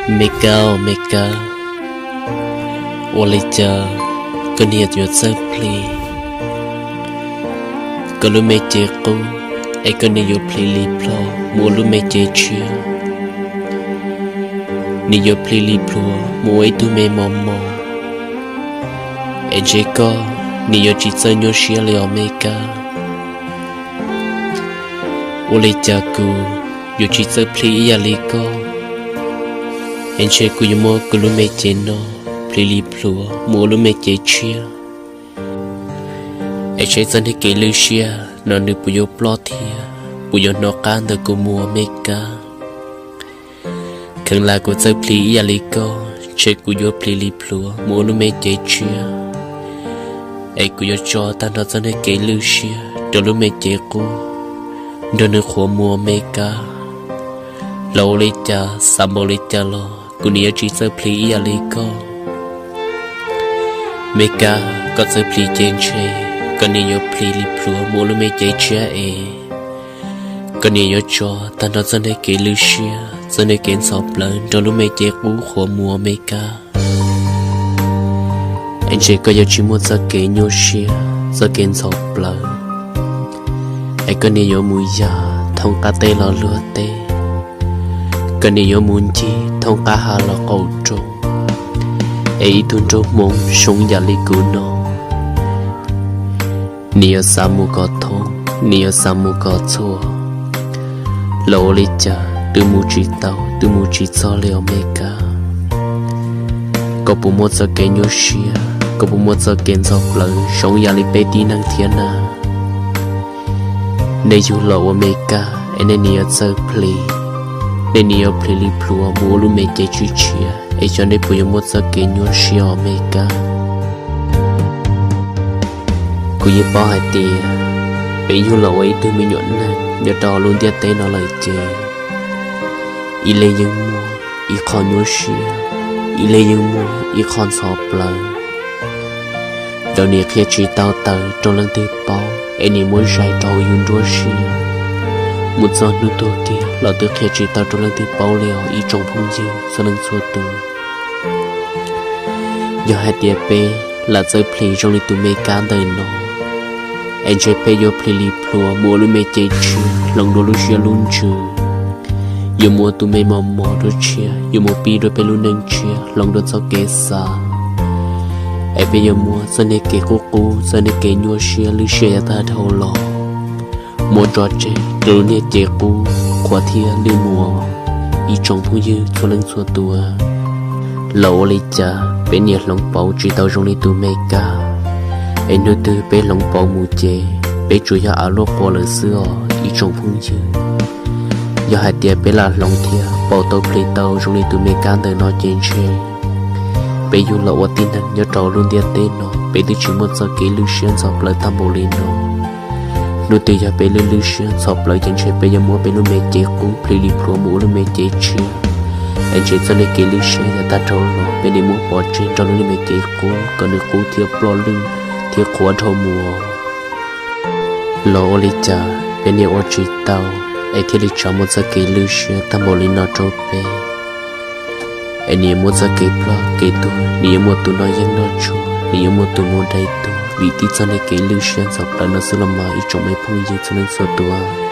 Me Kab, me Kab, ua li cas koj niam yuav txawj plhis koj lub me cev qub, es koj niam yuav plhis li plhuav mus ua lub me cev tshiab? Nws yuav plhis li plhuav mus ua ib tug me mos mos, es ntshe koj niam yuav tsis txawj nyuaj siab li os me Kab. Ua li cas kuv yuav tsis txawj plhis ib yam li koj, es ntshe kuv yuav muab kuv lub me cev no plhis li plhuav mus ua lub me cev tshiab, es seb txoj niag kev lwj siab no nws puas yuav ploj thiab puas yuav hnov qab ntawm kuv mus me Kab. Kheev lam kuv txawj plhis ib yam li koj, ntshe kuv yuav plhis li plhuav mus ua lub me cev tshiab, es kuv yuav tso tag nrho txoj niag kev lwj siab rau lub me cev qub, nrog nws qhuav mus me Kab. Los ua li cas xav npaum li cas los kuv niam yuav tsis txawj plhis ib yam li koj. Me Kab, koj txawj plhis ces ntshe koj niam yuav plhis li plhuav mus ua lub me cev tshiab es koj niam yuav tso tag nrho txoj niag kev lwj siab, txoj niag kev ntxhov plawv nrog lub me cev qub qhuav mus me Kab. Es ntshe koj yuav tsis muaj txoj kev nyuaj siab, txoj kev ntxhov plawv, es koj niam yuav mus yam thoob qab teb los luag teb, koj niam yuav mus ncig thoob qab hav los qaum roob, es ib tug nraug Hmoob zoo yam li kuv no, nws yuav xav mus kom thoob, nws yuav xav mus kom txhua, los ua li cas twb mus tsis tau, twb mus tsis txog li os me Kab. Koj puas muaj txoj kev nyuaj siab, koj puas muaj txoj kev ntxhov plawv zoo yam li peb tib neeg thiab na? Nej yug los ua me Kab es nej niam yuav txawj plhis, nej niam yuav plhis li plhuav mus ua lub me cev tshiab tshiab, es xyov nej puas yuav muaj txoj kev nyuaj siab os me Kab. Kuv yeej paub hais tias peb yug los ua ib tug me nyuam neeg nyob rau lub ntiaj teb no lawm ces ib leeg yeej muaj ib qho nyuaj siab, ib leeg yeej muaj ib qho ntxhov plawv. Lawv nim qhia tsis tau tawm rau leej twg paub, es nim muab zais rau hauv yus nruab siab, mus txog hnub tuag kiag los twb qhia tsis tau rau leej twg paub li os ib tsoom phooj ywg txhua leej txhua tus. Yog hais tias peb lam txawj plhis zoo li tus me Kab ntawm no, es ntshe peb yuav plhis li plhuav mus ua lub me cev tshiab hloov dua lub siab lub ntsws, yuav mus ua tus me mos mos dua tshiab, yuav mus pib dua peb lub neej tshiab hloov dua txoj kev xav, es peb yuav muab txoj niag kev qub qub, txoj niag kev nyuaj siab lwj siab yav tag dhau los muab tso tseg rau lub niag cev qub qhuav thiab lwj mus. Ib tsoom phooj ywg txhua leej txhua tus, los ua li cas peb niam hloov pauv tsis tau zoo li tus me Kab, es hnub twg peb hloov pauv mus ces peb tsuas yog av luaj qua lawm xwb os ib tsoom phooj ywg. Yog hais tias peb lam hloov thiab pauv tau plhis tau zoo li tus me Kab ntawm no ces ntshe peb yug los ua tib neeg nyob rau lub ntiaj teb no peb twb tsis muaj txoj kev lwj siab ntxhov plawv tag npaum li no. Hnub twg yog peb lwj lwj siab ntxhov plawv ces ntshe peb yuav muab peb lub me cev qub plhis li plhuav mus ua lub me cev tshiab, es ntshe txoj niag kev lwj siab yav tag dhau los peb niam muab pov tseg nrog lub niag me cev qub kom nws qub thiab ploj lwj thiab qhuav dhau mus. Los ua li cas peb niam ua tsis tau, es thiaj li tso muaj txoj kev lwj siab tag npaum li no rau peb. Es nws yuav muaj txoj kev ploj kev tuag, nws yuav muaj tus noj yeeb noj tshuaj, nws yuav muaj tus mus dai tuag vim tib txoj niag kev lwj siab ntxhov plawv no xwb los mas ib tsoom me phooj ywg txhua leej txhua tus.